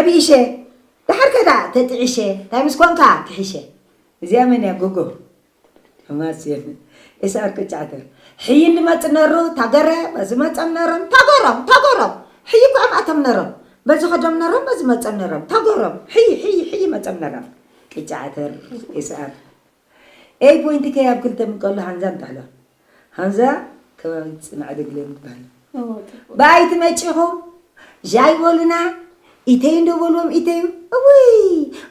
ጢዕሸ። ድሓር ከዳ ተጢዕሸ። እንታይ ምስ ኮንካ? ክሒሸ። እዚኣ መን እያ? ጎጎ። ተማስየን። ኤስኣር ቅጫ ዓተር። ሕይ እንድመጽእ ነሩ፣ ታገረ፣ በዚ መጸም ነሮም፣ ታገሮም፣ ታገሮም። ሕይ እኮ እዮም ኣቶም ነሮም። በዚ ኸዶም ነሮም፣ በዚ መጸም ነሮም። ታገሮም። ሕይ፣ ሕይ፣ ሕይ መጸም ነሮም። ቅጫ ዓተር፣ ኤስኣር። ኤይ ፖይንት ከ ኣብ ክልተ ምቀሉ ሃንዛ ንጥሕሎ። ሃንዛ ከባቢ ጽናዕ ደግለን ትበሃል። እዎ፣ ጽቡቅ። ብኣይቲ መጺኹም ሻይ በሉና፣ ኢተዩ እንዶ በልዎም ኢተዩ። እውይ፣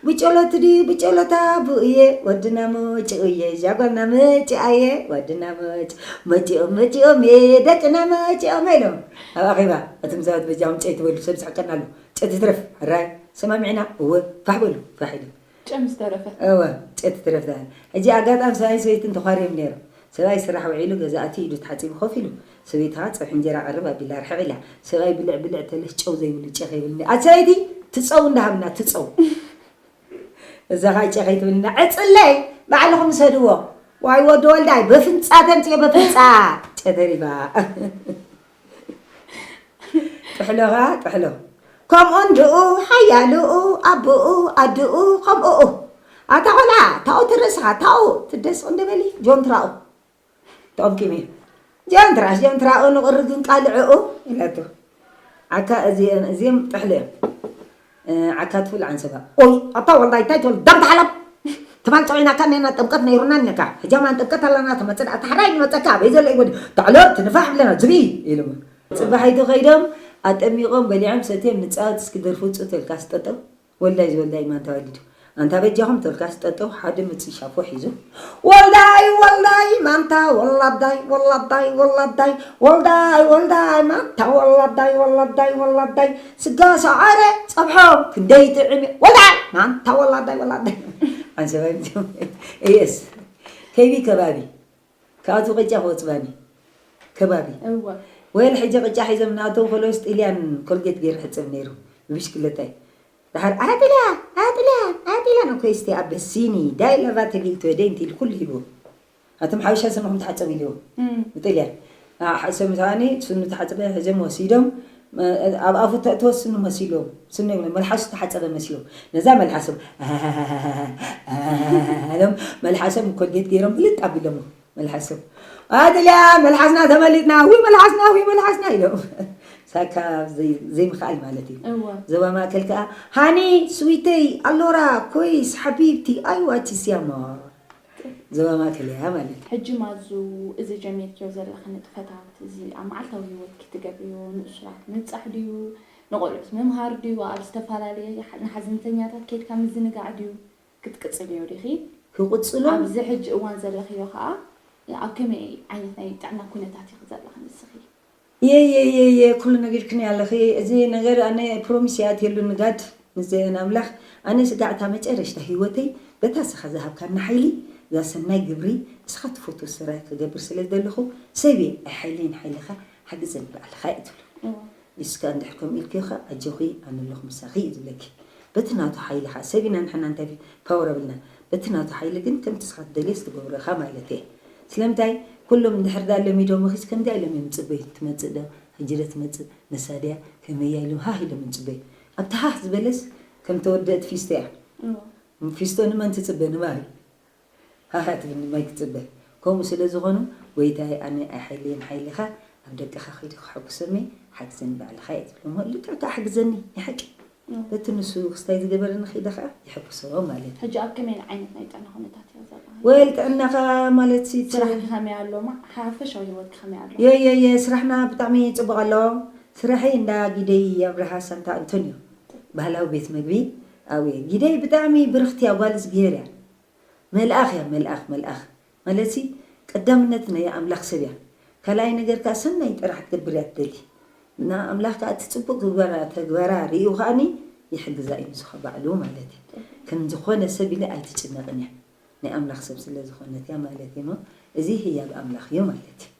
ብጨሎት ድዩ ብጨሎታ ብኡየ፣ ወድና መጪኡ እየ፣ ሻጓልና መጪኣ እየ፣ ወድና መጪ-፣ መጪኦም መጪኦም እየ፣ ደቅና መጪኦም ኢሎም። ኣብ ኣኼባ፣ እቶም ሰባት በጃኹም ጨይ ትበሉ፣ ሰብ ይስሕቀና ኣሎ። ጨይ ትትረፍ፣ ሕራይ፣ ሰማሚዕና፣ እወ፣ ፋሕ በሉ፣ ፋሕ ኢሎም። ጨ ምስ ተረፈ። እወ፣ ጨ ትትረፍ ትበሃል። ሕጂ ኣጋጣሚ ሰብኣይን ሰበይትን ተዃርዮም ነይሮም። ሰብኣይ ስራሕ ውዒሉ ገዛ ኣትዩ ኢዱ ተሓጺቡ ኮፍ ኢሉ። ሰበይቲ ኸኣ ጸብሒ እንጀራ ቀርብ ኣቢላ ርሕቕ ኢላ። ሰብኣይ ብልዕ ብልዕ ተለስ ጨው ዘይብሉ ጨ ከይብልኒ። ኣቲ ሰበይቲ ትጸው እንዳሃብና ትጸው። እዛ ኸኣ ጨ ከይትብልና ዕጽለይ ባዕልኹም ሰድዎ። ዋይ ወዲ ወልዳይ በፍንጻ ተምጽዮ በፍንጻ ጨ ተሪፋ። ጥሕሎ ኸዓ ጥሕሎ። ከምኡ እንድኡ ሓያልኡ ኣቦኡ ኣድኡ ከምኡኡ። ኣታ ቖልዓ ታኡ ትርእስኻ ታኡ ትደስቕ እንደ በሊ ጆንትራኡ። ተቐምቂሚ። ጆንትራሽ ጆንትራኡ ንቕሪ ግን ቃልዕኡ ኢላቶ። ዓካ እዚአን እዚኦም ጥሕሎ እዮም። እ፣ ዓካ ትብል ዓንሰባ። ኦይ ኣታ ወልዳይ እንታይ ትብል ደም ተሓለብ። ትማል ጨዊናካ እኔና ጥምቀት ነይሩና እኔካ። ሕጂ ማን ጥምቀት ኣለና ተመጽእ ኣታ ሓራይ ንመጸካ ኣበይ ዘሎ ይጎድ። ተዕሎ ትንፋሕ ብለና ዝብኢ ኢሉማ። ጽባሒቱ ከይዶም ኣጠሚቖም በሊዖም ሰትዮም ንጻወት እስኪ ደርፊ ውጽእ ተልካስ ጠጠው። ወልዳይ ዝወልዳይ ማን ተወሊዱ። ኣንታ በጃኹም ተልካስ ጠጠው ሓደ ምጽ ሻፎ ሒዙ። ወልዳይ ወልዳይ ማንታ ወላዳይ ወላዳይ ወላዳይ ወልዳይ ወልዳይ ማንታ ወላዳይ ወላዳይ ወላዳይ ስጋ ሰዓረ ጸብሖ ክንደይ ጥዕም ወልዳይ ማንታ ወላዳይ ወላዳይ። ኣንሰባይ እየስ ከይቢ ከባቢ ካብቲ ቅጫ ክወጽባኒ ከባቢ። እወ። ወይል ሕጂ ቅጫ ሒዞም እናእተው ከለውስ ጥልያን ኮልጌት ገይሩ ሕጽብ ነይሩ ብብሽክለታይ። ድሓር ኣጥልያ ኣጥልያ ኣጥልያ ነው ኮይስቲ ኣብ ሲኒ ዳይ ለቫ ተሊልቶ ደይ እንቲል ኩሉ ሂቡ። ኣቶም ሓበሻ ስንኹም ተሓጸቡ ኢልዎ። እም። ብጥልያን። ኣ፣ ሓ-፣ ሰብ ምሳኒ ስኑ ተሓጽበ ሕዘም ወሲዶም፣ መ-፣ ኣብ ኣፉ ተእተወ ስኑ መሲልዎም። ስኑ የብሎም፣ መልሓሱ ተሓጸበ መሲልዎም። ነዛ መልሓሶም፣ ኣሎም መልሓሶም ኮልጌት ገይሮም ብልጥ ኣቢሎሞ። መልሓሶም። ኣጥልያ፣ መልሓስና ተመሊጥና፣ ውይ መልሓስና፣ ውይ መልሓስና ኢሎም። ሳካ ዘይ-፣ ዘይምኽኣል ማለት እዩ። እወ። ዞባ ማእከል ከኣ፣ ሃኒ፣ ስዊተይ፣ ኣሎራ፣ ኮይስ፣ ሓቢብቲ፣ ኣይዋቺ ሲያማ። ዞባ ማእከል እያ ማለት እዩ። ሕጂ ማዙ፣ እዚ ጀሚርክዮ ዘለኺ ንጥፈታት፣ እዚ ኣብ መዓልታዊ ህይወትኪ ትገብርዮ፣ ንእሱራት ምብጻሕ ድዩ፣ ንቖልዑት ምምሃር ድዩ፣ ኣብ ዝተፈላለየ ሓ-፣ ንሓዘንተኛታት ኬድካ ምዝንጋዕ ድዩ ክትቅጽልዮ ዲኺ? ክቕጽሎ። ኣብዚ ሕጂ እዋን ዘለኽዮ ኸኣ ኣብ ከመይ ዓይነት ናይ ጥዕና ኩነታት ኢኺ ዘለኺ ንስኺ? የየየየ ኩሉ ነጊርክኒ ኣለኺ። እዚ ነገር ኣነ ፕሮሚስ ይኣትየሉ ንጋድ ንዘየን ኣምላኽ። ኣነ ስጋዕ እታ መጨረሽታ ህይወተይ በታ ስኻ ዝሃብካኒ ሓይሊ እዛ ሰናይ ግብሪ እስኻ ትፈትዎ ስራሕ ክገብር ስለ ዝደለኹ ሰብ እየ፣ ኣይ ሓይለይን ሓይልኻ ሓግዘኒ ባዕልኻ እየ ትብሎ። እዋ። ንስካ እንድሕር ከምኡ ኢልክዮ ከ ኣጆኺ ኣነ ኣለኹ ምሳኺ እዩ ዝብለኪ። በቲ ናቱ ሓይሊ ከ ሰብ ኢና ንሕና እንታይ ፓወር ኣብልና። በቲ ናቱ ሓይሊ ግን ከምቲ ንስኻ ትደልዮስ ትገብሮ ኢኻ ማለት እየ። ስለምንታይ ኩሎም እንድሕር ዳ ለሚዶምኺስ ከምዚኣ ኢሎም እዮም ዝጽበዩ። ትመጽእ ዶ? ሕጂ ዶ ትመጽእ? ንሳ ድያ? ከመይ እያ ኢሎም ሃህ ኢሎም እዮም ዝጽበዩ። ኣብቲ ሃህ ዝበለስ ከም ተወደአት ፊስቶ እያ። እዋ። ፊስቶ ንመን ትጽበ? ንማን? ሃሃ ትብል ንማይ ክትጽበ። ከምኡ ስለ ዝኾኑ፣ ጎይታይ ኣነ ኣይሓይለይን ሓይልኻ፣ ኣብ ደቅኻ ከይዱ ክሕጉሰኒ፣ ሓግዘኒ ባዕልኻ እየ ትብሎ እሞ፣ ልክዕ ከኣ ሓግዘኒ፣ ናይ ሓቂ። እም። በቲ ንሱ ክስታይ ዝገበረኒ ከይደ ከኣ ይሕጉሶ ማለት እዩ። ሕጂ ኣብ ከመይ ዓይነት ናይ ጥዕና ኩነታት እያ ዘላ? ወል ጥዕናኻ ማለት ሲ-፣ ስራሕኪ ከመይ ኣሎ? ማ-፣ ሓፈሻዊ ህይወትኪ ከመይ ኣሎ? የ-፣ የ-፣ የ-፣ ስራሕና ብጣዕሚ ጽቡቕ ኣሎ። ስራሐይ እንዳ ጊደይ ኣብርሃ ሳንታ ኣንቶንዮ ባህላዊ ቤት መግቢ ኣብኡ እየ። ጊደይ ብጣዕሚ ብርኽቲ እያ፣ ጓል እግዚኣብሔር እያ። መልኣኽ እያ፣ መልኣኽ፣ መልኣኽ። ማለትሲ፣ ቀዳምነት ናይ ኣምላኽ ሰብ እያ። ካልኣይ ነገር ከኣ ሰናይ ጥራሕ ክትገብር እያ ትደሊ። እና ኣምላኽ ከኣ እቲ ጽቡቕ ግበራ-፣ ተግባራ ርእዩ ከኣኒ ይሕግዛ እዩ ንሱ ከኣ ባዕሉ ማለት እዩ። ከም ዝኾነ ሰብ ኢለ ኣይትጭነቕን እያ። ናይ ኣምላኽ ሰብ ስለ ዝኾነት እያ ማለት እዩ እሞ፣ እዚ ህያብ ኣምላኽ እዩ ማለት እዩ።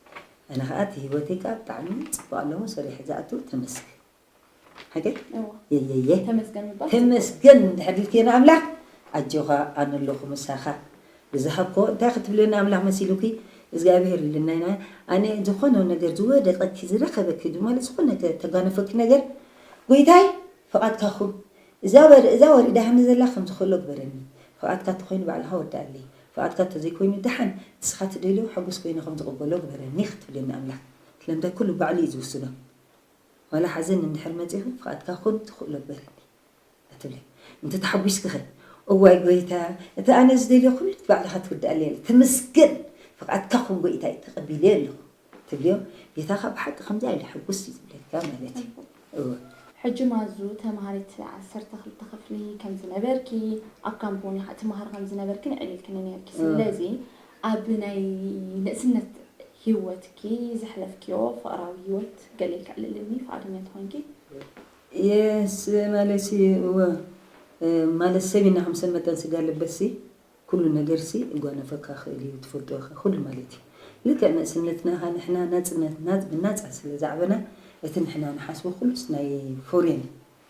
ኣነ ከኣ እቲ ህይወተይ ከኣ ብጣዕሚ ጽቡቕ ኣለዎ፣ ሰሪሐ ዝኣቱ ተመስገን። ሓቂ? እዋ። የየየ። ተመስገን ምባል ተመስገን እንድሕር ኢልክዮ ንኣምላኽ፣ ኣጆኻ ኣነ ኣለኹ ምሳኻ። ዝሃብኮ እንታይ ክትብልዮ ንኣምላኽ መሲሉኪ? እግዚኣብሄር ኢልና ኢና። ኣነ ዝኾነ ነገር ዝወደቀኪ፣ ዝረኸበኪ፣ ማለት ዝኾነ ተጓነፈኪ ነገር፣ ጎይታይ፣ ፍቓድካ ኩን፣ እዛ በር-፣ እዛ ወሪዳሃኒ ዘላ ከም ዝኽእሎ ግበረኒ። ፍቓድካ እንተኾይኑ ባዕልኻ ወድኣለይ። ፍቓድካ እንተዘይኮይኑ ደሓን ንስኻ ትደልዮ ሓጎስ ኮይነ ከም ዝቕበሎ ግበረኒ ክትብለኒ ኣምላኽ። ስለምንታይ ኩሉ ባዕሉ እዩ ዝውስኖ። ዋላ ሓዘን እንድሕር መጺኹ ፍቓድካ ኩን ትኽእሎ ግበረኒ። እያ ትብለይ። እንተ ተሓጒስኪኸ? እዋይ ጎይታ፣ እቲ ኣነ ዝደልዮ ኩሉ ባዕልኻ ትውድኣለይ ኣለ። ተመስገን፣ ፍቓድካ ኩን ጎይታይ፣ ተቐቢለዮ ኣለኹ። ትብልዮ፣ ጌታኻ ብሓቂ ከምዚ ኢሉ ሕጉስ እዩ ዝብለካ ማለት እዩ። እወ። ሕጂ ማዙ ተምሃሪት ዓሰርተ ክልተ ክፍሊ ከም ዝነበርኪ፣ ኣብ ካምፕ እውን ኢኻ ትመሃሪ ከም ዝነበርኪ ነዕሊልክኒ ነርኪ። እወ። ስለዚ ኣብ ናይ ንእስነት ህይወትኪ ዘሕለፍክዮ ፍቕራዊ ህይወት ገለ ከዕልልኒ ፍቓደኛ ትኾንኪ? የስ፣ ማለት ሲ፣ እወ። እ፣ ማለት ሰብ ኢና ከም ሰብ መጠን ስጋ ለበስ ሲ፣ ኩሉ ነገር ሲ እጓነፈካ ክእል እዩ፣ ትፈልጦ ኢኻ፣ ኩሉ ማለት እዩ። ልክዕ ንእስነትና ኢኻ ንሕና ናጽነት፣ ናጽ-፣ ብናጻ ስለ ዝዓበና፣ እቲ ንሕና ንሓስቦ ኩሉስ ናይ ፎሬን፣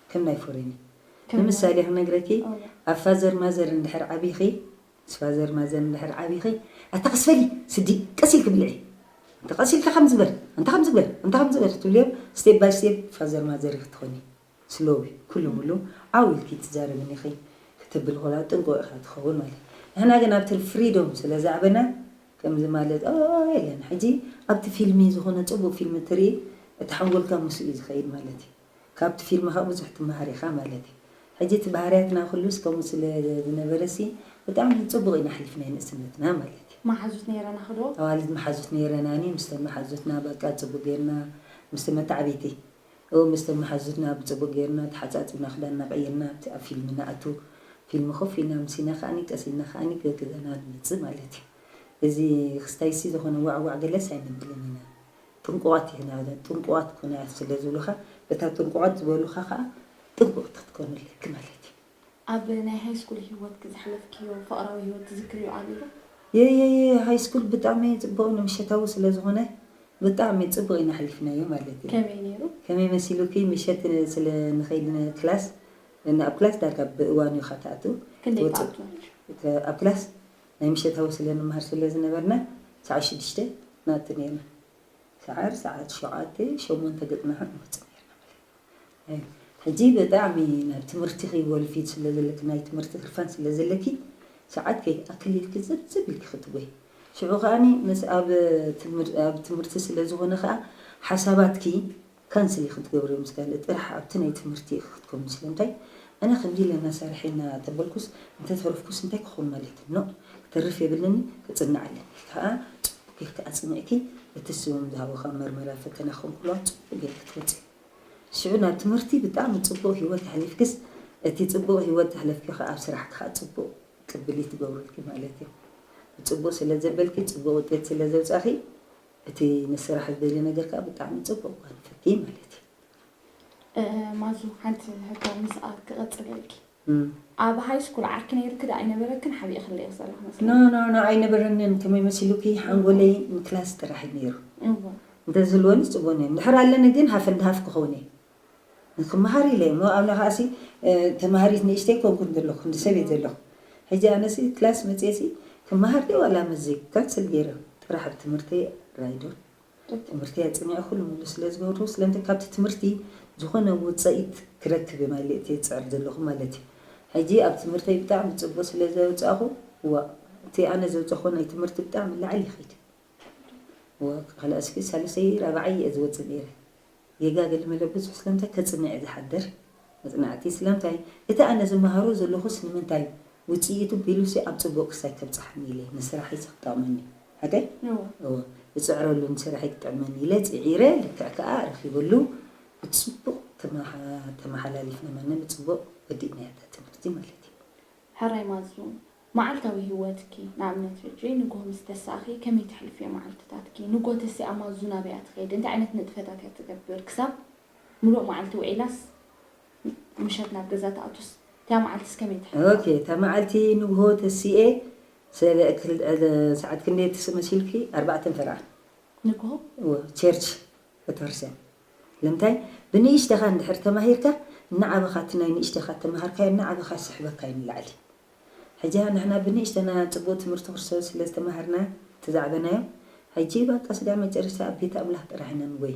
ከም ናይ ፎሬን እዩ። ከም ንምሳሌ ክነግረኪ፣ እወ። ኣብ ፋዘር ማዘር እንድሕር ዓቢኺ፣ ምስ ፋዘር ማዘር እንድሕር ዓቢኺ፣ ኣታ ቀስ በሊ፣ ስዲ፣ ቀስ ኢልኪ ብልዒ፣ ኣንታ ቀስ ኢልካ ከም ዝግበር፣ ኣንታ ከም ዝግበር፣ ኣንታ ከም ዝግበር ትብልዮም፣ ስቴፕ ባይ ስቴፕ ፋዘር ማዘር ኢኺ ትኾኒ። ስሎው እዩ፣ ኩሉ ሙሉ ዓው ኢልኪ ትዛረብን ኢኺ፣ ክተብሊ ከላ ጥንቁቕ ኢኻ ትኸውን ማለት እዩ። ንሕና ግን ኣብቲ ፍሪዶም ስለ ዝዓበና፣ ከምዚ ማለት፣ ኦ፣ የለን። ሕጂ ኣብቲ ፊልሚ፣ ዝኾነ ጽቡቕ ፊልሚ ትርኢ፣ እቲ ሓንጎልካ ምስኡ እዩ ዝኸይድ ማለት እዩ። ካብቲ ፊልሚ ከዓ ብዙሕ ትመሃር ኢኻ ማለት እዩ። ሕጂ እቲ ባህርያትና ኩሉስ ከምኡ ስለ ዝነበረ ሲ፣ ብጣዕሚ ጽቡቕ ኢና ኣሕሊፍና ንእስነትና ማለት እዩ። መሓዙት ነይረና ኸዶ? ኣዋልድ መሓዙት ነይረናኒ፣ ምስተን መሓዙትና በቃ ጽቡቕ ጌርና፣ ምስቲ መተዓብይቲ፣ እው፣ ምስቲ መሓዙትና ብጽቡቕ ጌርና ተሓጻጺብና፣ ክዳንና ቀይርና፣ ኣብቲ ኣብ ፊልሚ ንኣቱ። ፊልሚ ኮፍ ኢልና፣ ምሲና ከኣኒ፣ ቀስ ኢልና ከኣኒ፣ ገገዛና ንመጽእ ማለት እዩ። እዚ ክስታይሲ ዝኾነ ዋዕዋዕ ገለስ ኣይነብልን ኢና። ጥንቁቓት ኢና፣ ጥንቁቓት ኩና ስለ ዝብሉኻ፣ በታ ጥንቁቓት ዝበሉኻ ኸኣ ጥንቁቕ ክትኮኑ ኣለኪ ማለት እዩ። ኣብ ናይ ሃይ ስኩል ህይወትኪ ዘሕለፍክዮ ፍቕራዊ ህይወት ትዝክርዮ ኣሎ ዶ? የ፣ የ፣ የ፣ ሃይ ስኩል ብጣዕሚ ጽቡቕ ንምሸታዊ ስለ ዝኾነ፣ ብጣዕሚ ጽቡቕ ኢና ኣሕሊፍናዮ ማለት እዩ። ከመይ ነይሩ? ከመይ መሲሉኪ? ምሸት ስለ ንኸይድ ን-፣ ክላስ፣ ን-፣ ኣብ ክላስ ዳርጋ ብእዋኑ ኢኻ ትኣቱ። ክንደይ ትወጽእ። ትኣቱ? ከ-፣ ኣብ ክላስ ናይ ምሸታዊ ስለ ንመሃር ስለ ዝነበርና፣ ሰዓት ሽዱሽተ ንኣቱ ነይርና። ሰዓር ሰዓት ሸውዓተ፣ ሸሞንተ ገጽና ንወጽእ ነይርና ማለት እዩ። ሕጂ ብጣዕሚ ናብ ትምህርትኺ ወልፊት ስለ ዘለኪ፣ ናይ ትምህርቲ ህርፋን ስለ ዘለኪ፣ ሰዓት ከይትኣክል ኢልኪ ጽብጽብ ኢልኪ ክትጎይ። ሽዑ ከኣኒ ምስ ኣብ ትምህር-፣ ኣብ ትምህርቲ ስለ ዝኾነ ከኣ ሓሳባትኪ ካንስል ኢኺ ክትገብርዮ ምስ ካልእ ጥራሕ ኣብቲ ናይ ትምህርቲ ኢኺ ክትኮኒ። ስለምንታይ ኣነ ከምዚ ኢለ እናሳርሐ ኢና ተበልኩስ እንተተረፍኩስ እንታይ ክኾን ማለት እዩ? ኖ፣ ክተርፍ የብለኒ፣ ክጽንዕ ኣለኒ። ከኣ ጽቡቕ ጌርኪ ኣጽኒዕኪ እቲ ስም ዝሃቡኻ መርመራ ፈተና ክኾን ከሎ ጽቡቕ ጌርኪ ትወጽኢ። ሽዑ ናብ ትምህርቲ ብጣዕሚ ጽቡቕ ህይወት ኣሕሊፍክስ፣ እቲ ጽቡቕ ህይወት ዘሕለፍኪ ከኣ ኣብ ስራሕኪ ከኣ ጽቡቕ ቅብሊት ይገብረልኪ ማለት እዩ። ጽቡቕ ስለ ዘበልኪ፣ ጽቡቕ ውጤት ስለ ዘውጻእኺ፣ እቲ ንስራሕ ዝደልዮ ነገር ከኣ ብጣዕሚ ጽቡቕ ጓንፈኪ ማለት እዩ። እ፣ ማዙ፣ ሓንቲ ሕቶ ምስኣ ክቐጽለልኪ። እም። ኣብ ሃይ ስኩል ዓርኪ ነይርኪ ዶ ኣይነበረክን? ሓቢእክለይ ዘለኹ መስለኒ። ኖ፣ ኖ፣ ኖ፣ ኣይነበረንን። ከመይ መሲሉኪ? ሓንጎለይ ንክላስ ጥራሕ እዩ ነይሩ። እወ። እንተዝህልወኒ ጽቡቕ ነይሩ። እንድሕር ኣለኒ ግን ሃፍ እንድ ሃፍ ክኸውን እየ። ንክመሃር ኢለ እሞ፣ ኣብ ነኻሲ፣ እ፣ ተማሃሪት ንእሽተይ ኮንኩን ዘለኹ፣ ክንዲ ሰበይት ዘለኹ። ሕጂ ኣነሲ ክላስ መጽኤሲ ክመሃር ድየ ዋላ መዘይ ካንስል ገይረ ጥራሕ ኣብ ትምህርተይ ራይዶን። ትምህርተይ ኣጽኒዐ ኩሉ ሙሉ ስለ ዝገብሩ፣ ስለምንታይ ካብቲ ትምህርቲ ዝኾነ ውጽኢት ክረክብ እየ ማለት እየ ዝጽዕር ዘለኹ ማለት እዩ። ሕጂ ኣብ ትምህርተይ ብጣዕሚ ጽቡቕ ስለ ዘውጻእኹ፣ ዋ፣ እቲ ኣነ ዘውጻእኹ ናይ ትምህርቲ ብጣዕሚ ላዕሊ ይኸይድ። ዋ፣ ካልኣይ እስኪ ሳልሰይ ራብዓይ እየ ዝወጽእ ነይረ። ጌጋ ገለመለ ብዙሕ ስለምንታይ ከጽንዕ እየ ዝሓድር። መጽናዕቲ ስለምንታይ እቲ ኣነ ዝመሃሮ ዘለኹስ ንምንታይ ውጽኢቱ ቢሉሲ ኣብ ጽቡቕ ክሳይ ከብጽሓኒ ኢለ ንስራሐይ ክጠቕመኒ። ሓቀይ? እወ። እወ። ዝጽዕረሉ ንስራሐይ ክጥዕመኒ ኢለ ጽዒረ፣ ልክዕ ከኣ ረኺበሉ። ብጽቡቕ ተመሓ-፣ ተመሓላሊፍና ማነ ብጽቡቕ ወዲእናያ እታ ትምህርቲ ማለት እዩ። ሕራይ ማዙ፣ መዓልታዊ ህይወትኪ፣ ንኣብነት ሕጂ ንግሆ ምስ ተሳእኺ ከመይ ተሕልፍዮ መዓልትታትኪ? ንግሆ ተሲኣ ማዙ ናበይ እያ ትኸይድ? እንታይ ዓይነት ንጥፈታት እያ ትገብር? ክሳብ ምሉእ መዓልቲ ውዒላስ ምሸት ናብ ገዛ ትኣቱስ እታ መዓልትስ ከመይ ትሕልፋ? ኦኬ፣ እታ መዓልቲ ንግሆ ተሲኤ ስለ ክል-፣ ሰዓት ክንደይ ትስ-፣ መሲልኪ? ኣርባዕተን ፈረቓ። ንግሆ? እወ፣ ቸርች ቤተክርስትያን። ስለምንታይ? ብንእሽተኻ እንድሕር ተማሂርካ፣ እናዓበኻ እቲ ናይ ንእሽተኻ ተማሃርካዮ፣ እናዓበኻ ይስሕበካ እዩ ንላዕሊ። ሕጂ ንሕና ብንእሽተና ጽቡቕ ትምህርቲ ክርስቶስ ስለ ዝተማሃርና፣ እቲ ዝዓበናዮ፣ ሕጂ በቃ ስጋብ መጨረሽታ ኣብ ቤት ኣምላኽ ጥራሕ ኢና ንጎይ።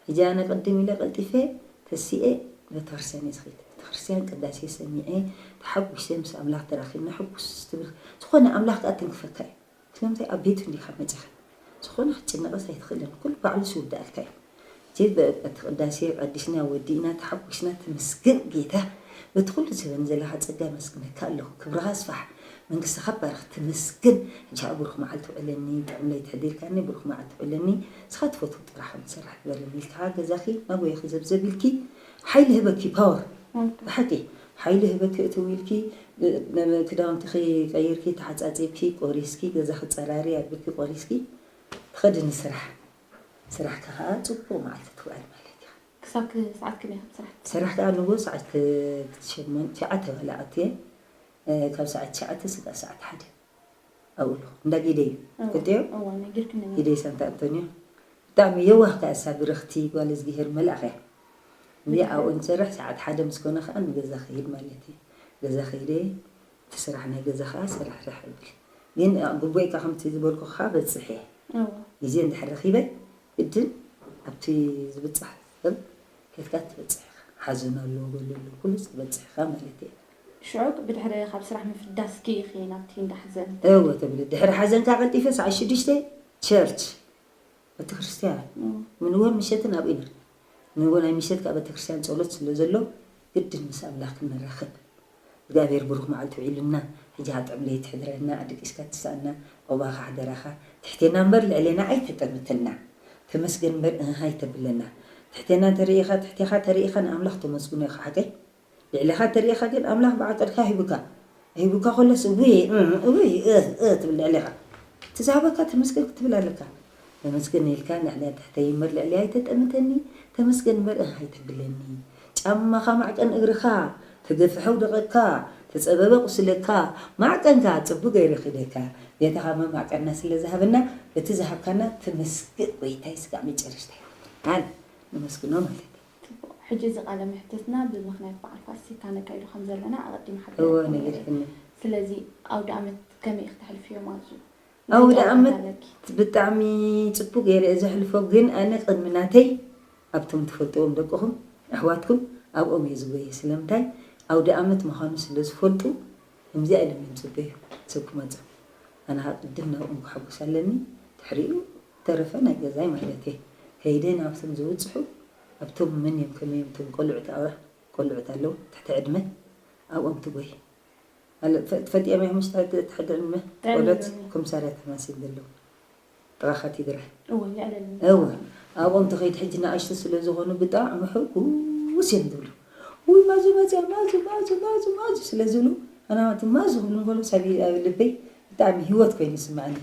ሕጂ ኣነ ቅድም ኢለ ቀልጢፈ ተሲኤ ቤተክርስትያን እየ ዝኸይድ። እቲ ቤተክርስትያን ቅዳሴ ሰሚዐ ተሓጒሰ ምስ ኣምላኽ ተራኺብና ሕጉስ ትብል ዝኾነ ኣምላኽ ከኣ ትንክፈካ እዩ። ስለምንታይ ኣብ ቤቱ እንዲኻ መጺኻ ዝኾነ ክትጭነቐስ ኣይትኽእልን። ኩሉ ባዕሉ ዝውድኣልካ እዩ። እቲ ቅዳሴ ቀዲስና ወዲእና ተሓጒስና ተመስገን ጌታ በቲ ኩሉ ዝህበኒ ዘለኻ ጸጋ መስግነካ ኣለኹ። ክብርኻ ስፋሕ መንግስትኻ ባርኽ ተመስገን። ሕጂ ብሩኽ መዓልቲ ውዕለኒ ጥዕም ለይቲ ሕዲርካኒ ብሩኽ መዓልቲ ውዕለኒ። ንስኻ ትፈትዎ ጥራሕ ከም ትሰርሕ ግበረኒ ኢልካ ገዛኺ ናጎየኺ ዘብዘብ ኢልኪ ሓይሊ ህበኪ ፓወር ብሓቂ ሓይሊ ህበኪ እትው ኢልኪ ክዳውንትኺ ቀይርኪ ተሓጻጺብኪ ቆሪስኪ ገዛኺ ጸራሪ ኣቢልኪ ቆሪስኪ ትኸዲ ንስራሕ። ስራሕካ ከዓ ጽቡቕ መዓልቲ ትውዕል ማለት እዩ። ክሳብ ክ- ሰዓት ክንደይ ከም ስራሕ ትሰርሕ? ስራሕ ከዓ ንጎ ሰዓት ሸሞንተ ትሽዓተ በላ ኣትየ ካብ ሰዓት ትሽዓተ ስጋዕ ሰዓት ሓደ ኣብኡ ኣለኹ። እንዳ ጊደ እዩ። እዋ፣ ትፈልጥዮ? እዋ፣ ነጊርክኒ። ጊደ ሳንታ ኣንቶንዮ ብጣዕሚ የዋህ ከዓ እሳ ብርኽቲ ጓል እዝግሄር መልኣኽ እያ። እንዲ ኣብኡ ንሰርሕ ሰዓት ሓደ ምስ ኮነ ከዓ ንገዛ ክሄድ ማለት እዩ። ገዛ ከይደ እቲ ስራሕ ናይ ገዛ ከዓ ሰራሕራሕ እብል። ግን ግቡኤካ ከምቲ ዝበልኩ ከዓ በፅሕ እየ። እዋ። ግዜ እንድሕር ረኺበ ግድን ኣብቲ ዝብፃሕ ሰብ ከድካ ትበፅሕ ኢኻ። ሓዘን ኣሎ ገለ ኣሎ ኩሉ ትበፅሕ ኢኻ ማለት እየ። ሽዑ ብድሕሪ ካብ ስራሕ ምፍዳስኪ ኢኺ ናብቲ እንዳሓዘን እወ ተብለ ድሕሪ ሓዘንካ ቀልጢፈ ሰዓት ሽዱሽተ ቸርች ቤተክርስትያን እም። ምንወን ምሸትን ኣብኡ ኢና። ንጎ ናይ ምሸት ከዓ ቤተክርስትያን ጸሎት ስለ ዘሎ ግድን ምስ ኣምላኽ ክንራኸብ እግዚኣብሔር ብሩኽ መዓልቲ ውዒሉና። ሕጂ ሃጥዕም ለይቲ ሕድረና ኣደቂስካ ትስኣና። ቆባኻ ሓደራኻ ትሕቴና እምበር ልዕሌና ኣይተጠምትና። ተመስገን እምበር እህ ኣይተብለና። ትሕቴና ተርእኻ ትሕቴኻ ተርእኻ ንኣምላኽ ተመስግኖ ኢኻ ሓቀይ። ልዕሌኻ ተርእኻ ግን ኣምላኽ ብዓቀድካ ሂቡካ ሂቡካ ከሎስ እውይ እም፣ እውይ እ እ ትብል ልዕሌኻ። እቲ ዝሃበካ ተመስገን ክትብል ኣለካ። ተመስገን ኢልካ ንዕዳ ትሕተይ እምበር ልዕሊ ኣይተጠምተኒ። ተመስገን እምበር እህ ኣይተብለኒ። ጫማኻ ማዕቀን እግርኻ ተገፍሐው ደቐካ ተጸበበ ቁስለካ ማዕቀንካ ጽቡቅ ገይሩ ኺደካ። ጌታኻ መማዕቀና ስለ ዝሃበና በቲ ዝሃብካና ተመስገን ጎይታይ ስጋዕ መጨረሽታ። ኣነ ነመስግኖ ማለት እዩ። ጽቡቕ። ሕጂ እዚ ቃለ መሕትትና ብምኽንያት በዓል ፋሲካ ነካይዶ ከም ዘለና ኣቐዲመ እወ፣ ሓቢረኩም ነይረ። ነጊርክኒ። ስለዚ ኣውደ ኣመት ከመይ ኢኺ ተሕልፍዮ ማዙ? እንታይ ኣውደ ጨዋታ ኣመት ኣለኪ? ብጣዕሚ ጽቡቕ ገይረ እየ ዘሕልፎ፣ ግን ኣነ ቅድሚ ናተይ ኣብቶም ትፈልጥዎም ደቅኹም፣ ኣሕዋትኩም ኣብኦም እየ ዝጎየ። ስለምንታይ? ኣውደ ኣመት ምዃኑ ስለ ዝፈልጡ፣ ከምዚኣ ኢሎም እዮም ዝጽበዩ ሰብ ክመጽእ። ኣነ ኸኣ ቅድም ናብኦም ክሕጉስ ኣለኒ፣ ድሕሪኡ ተረፈ ናይ ገዛይ ማለት እየ። ከይደ ናብቶም ዝበጽሑ ኣብቶም መን እዮም ከመይ እዮም እቶም ቆልዑት ኣውራ ቆልዑት ኣለዉ ትሕቲ ዕድመ ኣብኦም ትጎይ ኣለ ፈ- ትፈልጥዮም እዮም ምስ ትሕቲ ትሕቲ ዕድመ ቆልዑት ኣይብሉን። ኮምሳርያ ተማሲል ዘለዉ ጥቓኻ ትግራይ እወ የዕለልና እወ ኣብኦም ተኸይድ ሕጂ ንኣሽቱ ስለ ዝኾኑ ብጣዕሚ ሕጉስ እዮም ዝብሉ ውይ ማዙ መፅያ ማዙ ማዙ ማዙ ማዙ ስለ ዝብሉ ኣናማት ማዙ ክብሉ እንከሎ ሳቢ ኣብ ልበይ ብጣዕሚ ህይወት ኮይኑ ይስማዕኒ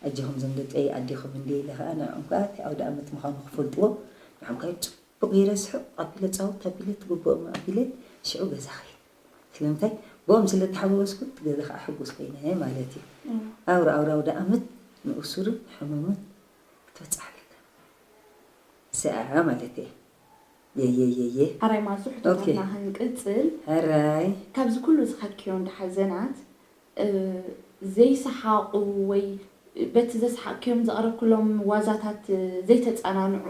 ኣጆኹም ዞም ደቀይ ኣዴኹም እንደ ኢለ ከዓ ንዕኦም ከዓ እቲ ኣውደ ኣመት ምዃኑ ክፈልጥዎ ንዕኦም ከዓ ፅቡቕ ገይረ ስሕቕ ኣቢለ ፃውት ኣቢለ ትግብኦም ኣቢለ ሽዑ ገዛ ኸይድ ስለምንታይ ብኦም ስለ ተሓጎስኩ እቲ ገዛ ከዓ ሕጉስ ኮይነ ማለት እዩ ኣውራ ኣውራ ኣውደ ኣመት ንእሱርን ሕሙምን ክትበፅሕ ኣለካ ሰኣ ማለት እየ የየየየ ኣራይ ማዙ ኦኬ። ሕቶታትና ክንቅጽል ሕራይ ካብዚ ኩሉ ዝኸድክዮ እንዳ ሓዘናት እ፣ ዘይሰሓቑ ወይ በቲ ዘስሓቕክዮም ዘቕረብክሎም ዋዛታት እ፣ ዘይተጸናንዑ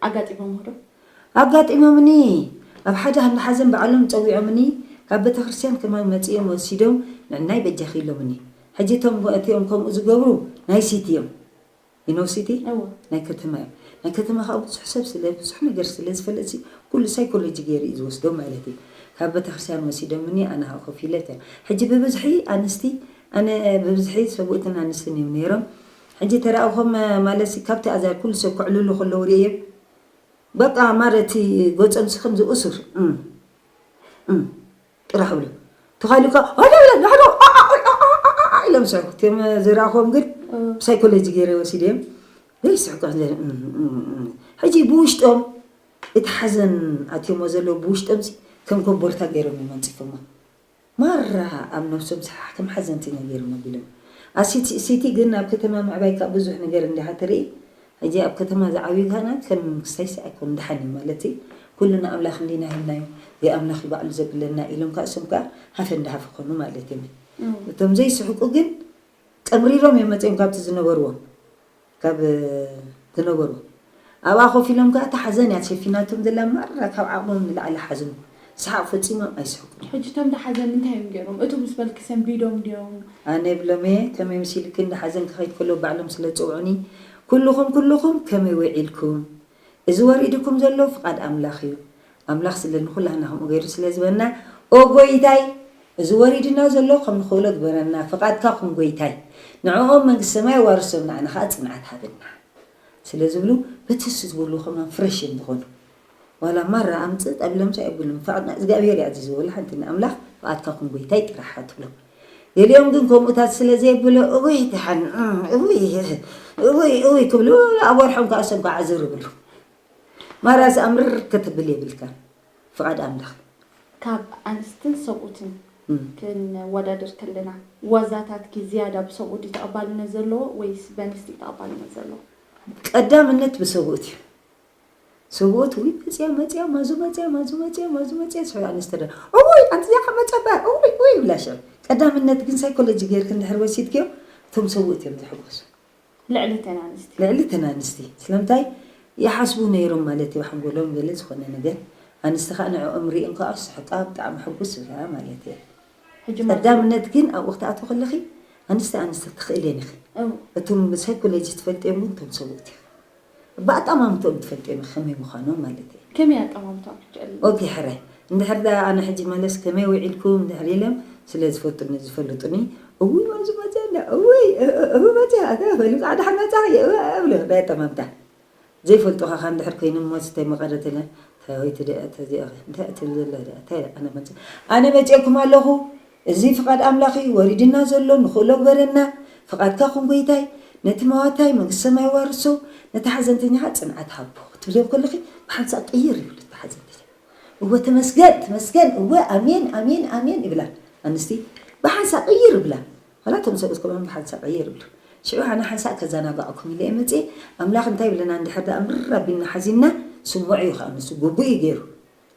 ኣጋጢሞም ዶ? ኣጋጢሞምኒ ኣብ ሓደ እንዳ ሓዘን ባዕሎም ጸዊዖምኒ ካብ ቤተክርስትያን ከማን መጺኦም ወሲዶም ንዕናይ በጃኺ ኢሎምኒ ሕጂ እቶም እቲኦም ከምኡ ዝገብሩ ናይ ሲቲ እዮም You know city እወ ናይ ከተማ እዮም ናይ ከተማ ከዓ ብዙሕ ሰብ ስለ ብዙሕ ነገር ስለ ዝፈልጥ ሲ ኩሉ ሳይኮሎጂ ገይሩ እዩ ዝወስዶም ማለት እዩ ካብ ቤተክርስትያን ወሲዶምኒ ኣነ ከዓ ኮፍ ኢለ እተ ሕጂ ብብዝሒ ኣንስቲ ኣነ ብብዝሒ ሰብኡትን ኣንስትን እዮም ነይሮም ሕጂ ተረኣኹም ማለት ሲ ካብቲ ኣዛር ኩሉ ሰብ ክዕልሉ ከለዉ ርእዮም በቃ ማረቲ ገጾም ሲ ከምዚ እሱር እም እም ጥራሕ ብሎ ተኻሊካ ኢሎም ስሕቁ እቲኦም ዝረኣኽዎም ግን ሳይኮሎጂ ገይረ ወሲደ እዮም ዘይስሕቁ ሕጂ ብውሽጦም እቲ ሓዘን ኣትዮሞ ዘለዉ ብውሽጦም ከም ኮቦርታ ገይሮም እዮም ኣንፂፎሞ ማራ ኣብ ነብሶም ሰሓሕ ከም ሓዘንቲ ኢና ገይሮም ኣቢሎም ኣሲቲ ግን ኣብ ከተማ ምዕባይ ካብ ብዙሕ ነገር እንዲኻ ትርኢ ሕጂ ኣብ ከተማ ዝዓብዩ ካህናት ከም ክስታይሲ ኣይኮኑ ደሓን እዩ ማለት እዩ። ኩሉ ንኣምላኽ እንዲና ሂብናዮ፣ ዘይኣምላኽ እዩ ባዕሉ ዘብለና ኢሎም ከዓ እሶም ከዓ ሃፈ እንዳሃፈ ኮኑ ማለት እዩ። እቶም ዘይስሕቁ ግን ቀምሪሮም እዮም መፅዮም ካብቲ ዝነበርዎ ካብ ዝነበርዎ ኣብኣ ኮፍ ኢሎም ከዓ እታ ሓዘን እያ ሸፊናቶም ዘላ ማራ ካብ ዓቕሞም ንላዕሊ ሓዝኑ ሰሓቕ ፈጺሞም ኣይስሕቁን እዮም። ሕጂ እቶም ደሓዘ እንታይ እዮም ገይሮም? እቱ ምስ በልኪ ሰንቢዶም ድዮም? ኣነ ይብሎም እየ፣ ከመይ መሲልኪ እንዳ ሓዘን ክኸይድ ከሎ ባዕሎም ስለ ዝጸውዑኒ፣ ኩልኹም ኩልኹም ከመይ ውዒልኩም? እዚ ወሪድኩም ዘሎ ፍቓድ ኣምላኽ እዩ። ኣምላኽ ስለ ንኹላህና ከምኡ ገይሩ ስለ ዝበና፣ ኦ ጎይታይ፣ እዚ ወሪድና ዘሎ ከም ንኽእሎ ግበረና፣ ፍቓድካ ኩን ጎይታይ። ንዕኦም መንግስቲ ሰማይ ኣዋርሶም፣ ንዓና ኸኣ ጽንዓት ሃበና። ስለ ዝብሉ በቲ እሱ ዝበሉ ከማን ፍረሽ እዮም ዝኾኑ። ዋላ ማራ ኣምጽእ ጠብለምሳ የብሉን። ፍቓድና እግዚኣብሔር እዩ ኣዚዝዎ። ወላ ሓንቲ ንኣምላኽ ፍቓድካ ኩን ጎይታይ ጥራሕ ትብሎ። ገሊኦም ግን ከምኡታት ስለ ዘየብሎ እውይ ደሓን እውይ እውይ እውይ ክብሉ ኣብ ወርሖም ከዓ እሶም ከዓ ዝር ይብሉ። ማራስ ኣምርር ክትብል የብልካ ፍቓድ ኣምላኽ። ካብ ኣንስትን ሰብኡትን ክንወዳደር ከለና ዋዛታትኪ ዝያዳ ብሰብኡት እዩ ተቐባልነት ዘለዎ ወይስ በንስቲ እዩ ተቐባልነት ዘለዎ? ቀዳምነት ብሰብኡት እዩ። ሰብኡት ውይ መፅያ መፅያ ማዙ መፅያ ማዙ መፅያ ማዙ መፅያ ዝሕብራ ኣንስቲ ደ እውይ ኣንቲ እዚኣ ካብ መፅያ ባ እውይ እውይ ይብላ ሽዑ። ቀዳምነት ግን ሳይኮሎጂ ገይርክ እንድሕር ወሲድክዮ እቶም ሰብኡት እዮም ዝሕጎሱ። ልዕሊ እተን ኣንስቲ። ልዕሊ እተን ኣንስቲ። ስለምንታይ? ይሓስቡ ነይሮም ማለት እዩ፣ ሓንጎሎም ገለ ዝኾነ ነገር። ኣንስቲ ኸዓ ንዕኦም ሪእን ከዓ ስሕቃ ብጣዕሚ ሕጉስ ዝብላ ማለት እየ። ሕጂ ማለት ቀዳምነት ግን ኣብኡ ክትኣትዊ ከለኺ ኣንስቲ ኣንስቲ ትኽእል እየን ኢኺ። እው። እቶም ብሳይኮሎጂ ትፈልጥዮም ግን እቶም ሰብኡት ኢኺ። ብኣጠማምትኦም ትፈልጥዮም ኢኺ ከመይ ምዃኖም ማለት እየ። ከመይ ኣጠማምትኦም ሕጂ ኣለ? ኦኬ ሕራይ። እንድሕር ደኣ ኣነ ሕጂ መለስ ከመይ ውዒልኩም እንድሕር ኢሎም ስለ ዝፈጡኒ ዝፈልጡኒ እውይ ማዙ መፅያ እንዳ እውይ እህ መፅያ እህ በሉ ከዓ ደሓን መፃኺ እህ እብሉ ናይ ኣጠማምታ ዘይፈልጡኻ ከዓ እንድሕር ኮይኖም ሞት እንታይ መቐረት ኢለ እንታይ ወይ ትደ ተዚኣ እንታይ ትብል ዘለ እንታይ ኣነ መፅ ኣነ መፅኤኩም ኣለኹ እዚ ፍቓድ ኣምላኽ እዩ ወሪድና ዘሎ ንኽእሎ ግበረና ፍቓድካ ኩን ጎይታይ ነቲ መዋታይ መንግስቲ ሰማይ ዋርሶ ነቲ ሓዘንተኛ ከዓ ፅንዓት ሃቦ ክትብልዮም ከለኺ ብሓንሳእ ቅይር ይብሉ እቲ ሓዘንተኛ እወ ተመስገን ተመስገን እወ ኣሜን ኣሜን ኣሜን ይብላ ኣንስቲ ብሓንሳእ ቅይር ይብላ ዋላ እቶም ሰብኡት ከማን ብሓንሳእ ቅይር ይብሉ ሽዑ ኣነ ሓንሳእ ከዘናግዓኩም ኢለ እየ መፅየ ኣምላኽ እንታይ ይብለና እንድሕር ደኣ ምር ኣቢልና ሓዚንና ስምዖ እዩ ከዓ ንሱ ግቡእ እዩ ገይሩ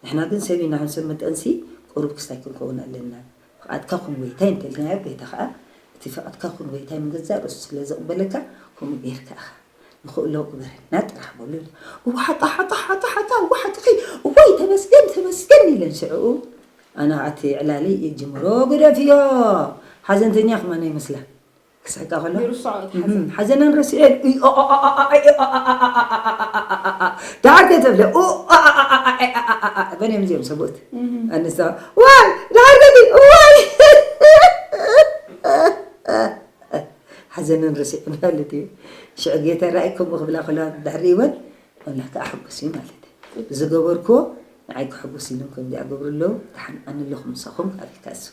ንሕና ግን ሰብ ኢና ከም ሰብ መጠንሲ ቁሩብ ክስታይ ክንከውን ኣለና ፍቓድካ ኩን ጎይታይ እንተልናዮ ጎይታ ከዓ እቲ ፍቓድካ ኩን ጎይታይ ምገዛእ ርእሱ ስለ ዘቕበለካ ከምኡ ገይርካ ኢኻ ንኽእሎ ግበረና ጥራሕ በሉ እዋ ሓቃ ሓቃ ሓቃ ሓቃ እዋ ሓቅኺ እዋይ ተመስገን ተመስገን ኢለን ሽዕኡ ኣነ እቲ ዕላሊ ይጅምሮ ግደፍዮ ሓዘንተኛ ከማን ኣይመስላ ክስሕቃ ከሎ ይርስዖ እቲ ሓዘን ሓዘነን ረሲዐ ዳሓር ከተብለ በን እዮም እዚኦም ሰብኡት ኣነሳ ዋይ ዳሓር ከቲ ዋይ ሓዘነን ረሲዐ ማለት እዩ ሽዑ ጌታ ራእይ ከምኡ ክብላ ከለዋ ድሕሪ ይወን ኣምላኽ ከዓ ሕጉስ እዩ ማለት እዩ ዝገበርክዎ ንዓይ ክሕጉስ ኢሎም ከምዚኣ ገብሩ ኣለዉ ደሓን ኣነ ኣለኹ ምሳኹም ካብ ኢልካ እሱ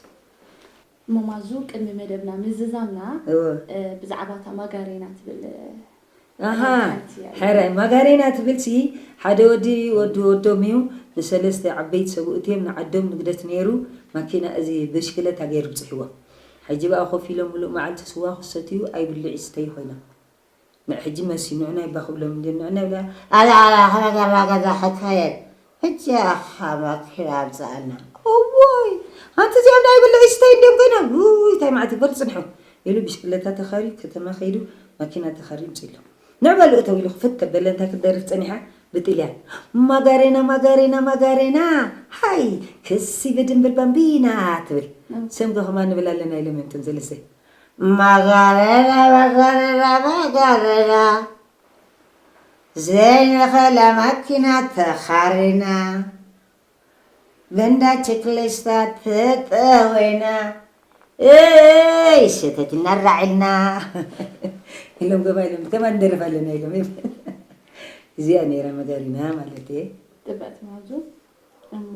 እሞ ማዙ ቅድሚ መደብና ምዝዛምና ብዛዕባ እታ ማጋሬና ትብል ኣሃ ሕራይ ማጋሬና ትብል ሲ ሓደ ወዲ ወዲ ወዶም እዩ ንሰለስተ ዓበይቲ ሰብኡት እዮም ንዓዶም ንግደት ነይሩ ማኪና እዚ ብሽክለታ ገይሩ ብፅሕዎ ሕጂ በኣ ኮፍ ኢሎም ሙሉእ መዓልቲ ስዋ ክሰትዩ ኣይብልዕ ይስተዩ ኮይኖም ንሕጂ መሲ ንዑና ይባ ክብሎም እንዲ ንዑና ይብላ ኣላ ኣላ ከመይ ገራ ገዛ ሕካየት ሕጂ ኣኻ መኪና ኣምፀኣልና እዎይ ኣንቲ እዚኦም ናይ ብልዒ ስተይ እንዲዮም ኮይኖም ውይ እንታይ ማዕት ይበል ፅንሑ ኢሉ ብሽክለታ ተኻርዩ ከተማ ከይዱ ማኪና ተኻርዩ ምፅኢሎም ንዕ በሉ እተው ኢሉ ክፍት ተበለ እንታይ ክትደርፍ ፀኒሓ ብጥልያን ማጋሬና ማጋሬና ማጋሬና ሃይ ክሲ ብድንብል ባምቢና ትብል ሰምዶ ከማ ንብል ኣለና ኢሎም እዮም ቶም ሰለስተ ማጋረና ማጋረና ማጋረና ዘይንኸላ ማኪና ተኻሪና በንዳ ቸክሌስታ ተጠወይና እይ ሰተትና ራዕልና ኢሎም ገባ ኢሎም ከማን ንደርፍ ኣለና ኢሎም እዚኣ ነይራ መጋሪና ማለት እየ ጥበጥ ማዙ እሞ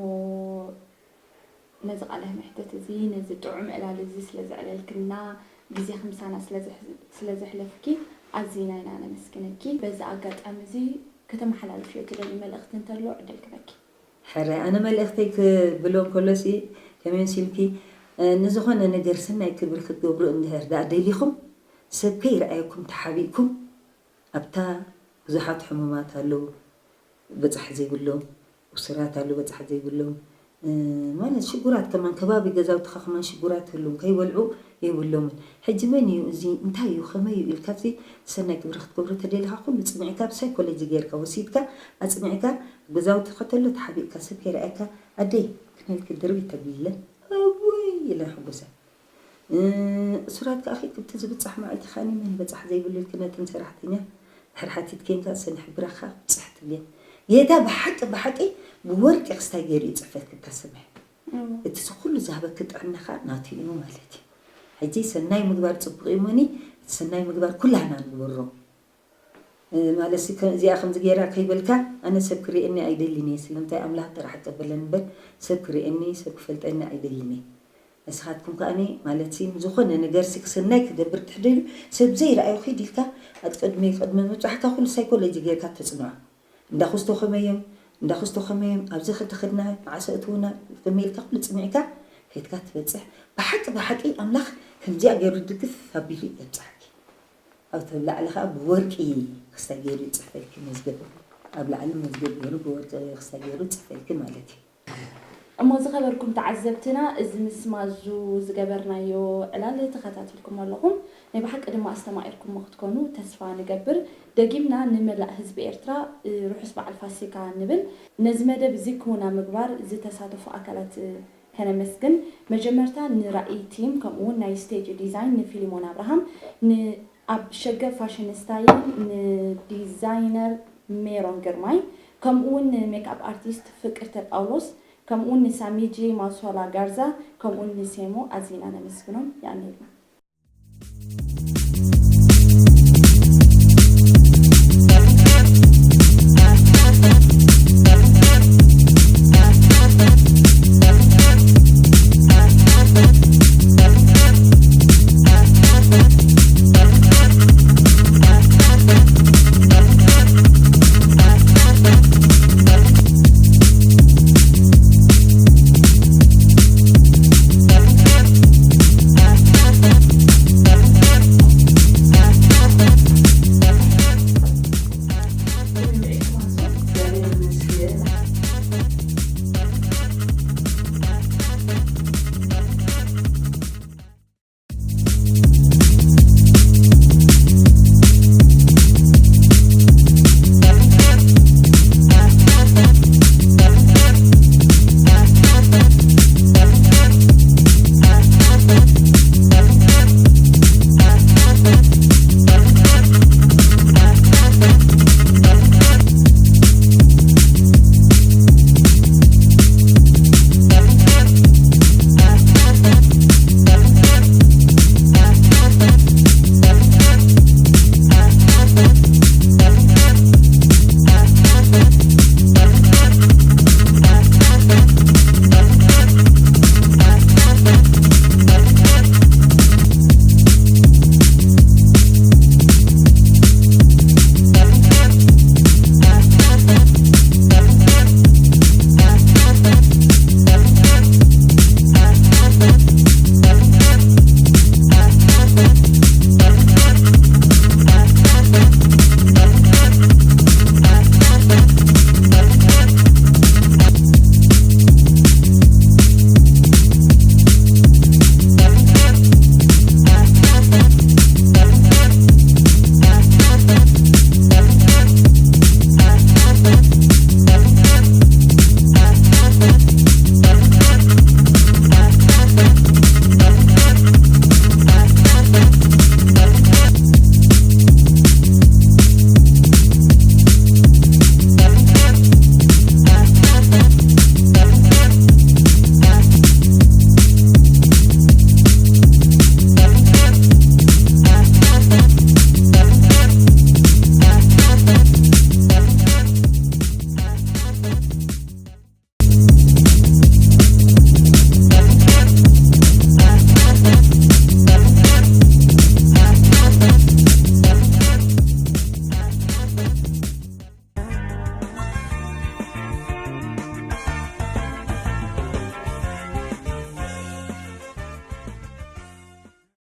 ነዚ ቃለ መሕተት እዚ ነዚ ጥዑም ዕላል እዚ ስለ ዘዕለልክልና ግዜኺ ምሳና ስለ ዘሕለፍኪ ኣዚና ኢና ነመስግነኪ። በዚ ኣጋጣሚ እዚ ከተመሓላልፍዮ ትደልዪ መልእኽቲ እንተሎ ዕድል ክበኪ። ሕራይ ኣነ መልእኽተይ ክብሎ እንከሎሲ ከመይ መሲልኪ ንዝኾነ ነገር ሰናይ ክብሪ ክትገብሩ እንድሕር ደኣ ደሊኹም ሰብ ከይረኣየኩም ተሓቢእኩም ኣብታ ብዙሓት ሕሙማት ኣለዉ በፃሕ ዘይብሎም፣ እሱራት ኣለዉ በፃሕ ዘይብሎም፣ ማለት ሽጉራት ከማን ከባቢ ገዛውትኻ ከማን ሽጉራት ህሉም ከይበልዑ የብሎምን። ሕጂ መን እዩ እዚ እንታይ እዩ ከመይ እዩ ኢልካ እዚ ሰናይ ግብሪ ክትገብሮ ተደሊኻ ኩሉ ፅኒዕካ ብሳይኮሎጂ ገይርካ ወሲድካ ኣፅኒዕካ ገዛውትኻ ተሎ ተሓቢእካ ሰብ ከይረኣየካ ኣደይ ክነልኪ ድርቢ ተብልለ። እውይ ኢለ ሕጉሰ። እ፣ እሱራት ከኣ ኺድ ክብቲ ዝብጻሕ መዓልቲ ኻኒ መን በጻሕ ዘይብሉ ኢልኪ ነተን ሰራሕተኛ ድሕር ሓቲት ኬንካ ሰን ሕብረኻ ብጽሕ ትብልያ። ጌታ ብሓቂ ብሓቂ ብወርቂ ክስታይ ገይሩ እዩ ጽሕፈት ክታሰምሕ። እቲ ኩሉ ዝሃበኪ ጥዕና ኸኣ ናቱ እዩ ማለት እዩ። ሕጂ ሰናይ ምግባር ጽቡቕ እዩ እሞኒ፣ እቲ ሰናይ ምግባር ኩላህና ንግበሮ። እ፣ ማለት ሲ ከ-፣ እዚኣ ከምዚ ገይራ ከይበልካ፣ ኣነ ሰብ ክርእየኒ ኣይደልን እየ። ስለምንታይ ኣምላኽ ጥራሕ ቀበለን እምበር ሰብ ክርእየኒ፣ ሰብ ክፈልጠኒ ኣይደልን እየ። ንስኻትኩም ከኣኒ ማለት ሲ ዝኾነ ነገር ሲ ክሰናይ ክገብር ትሕደሉ ሰብ ዘይረኣዩ ኺድ ኢልካ ኣቲ ቅድሚ ቅድሚ ምብጻሕካ ኩሉ ሳይኮሎጂ ጌርካ ተጽንዖ። እንዳ ኩስቶ ከመዮም፣ እንዳ ኩስቶ ከመዮም፣ ኣብዚ ከተኸድና መዓሰ እትውና ከመይ ኢልካ ኩሉ ጽኒዕካ ከይድካ ትበጽሕ። ብሓቂ ብሓቂ ኣምላኽ ከምዚኣ ገይሩ ድግፍ ኣቢሉ የብጽሓኪ። ኣብቲ ኣብ ላዕሊ ኸዓ ብወርቂ ክስታይ ገይሩ ይጽሕፈልኪ መዝገብ። ኣብ ላዕሊ መዝገብ ገይሩ ብወርቂ ክስታይ ገይሩ ይጽሕፈልኪ ማለት እዩ። እሞ ዝኸበርኩም ተዓዘብትና፣ እዚ ምስ ማዙ ዝገበርናዮ ዕላል ተኸታቲልኩም ኣለኹም። ናይ ብሓቂ ድማ ኣስተማቒርኩሞ ክትኮኑ ተስፋ ንገብር። ደጊምና ንመላእ ህዝቢ ኤርትራ፣ እ፣ ርሑስ በዓል ፋሲካ ንብል። ነዚ መደብ እዚ ክውና ምግባር ዝተሳተፉ ኣካላት፣ እ፣ ከነመስግን። መጀመርታ ንራእይ ቲም፣ ከምኡ እውን ናይ ስቴጅ ዲዛይን ንፊሊሞን ኣብርሃም፣ ን-፣ ኣብ ሸገር ፋሽን ስታይል ንዲዛይነር ሜሮን ግርማይ፣ ከምኡ እውን ንሜክኣፕ ኣርቲስት ፍቅርተ ጳውሎስ፣ ከምኡ እውን ንሳሚጂ ማሶላ ጋርዛ፣ ከምኡ እውን ንሴሞ ኣዚና ነመስግኖም። የቐንየልና።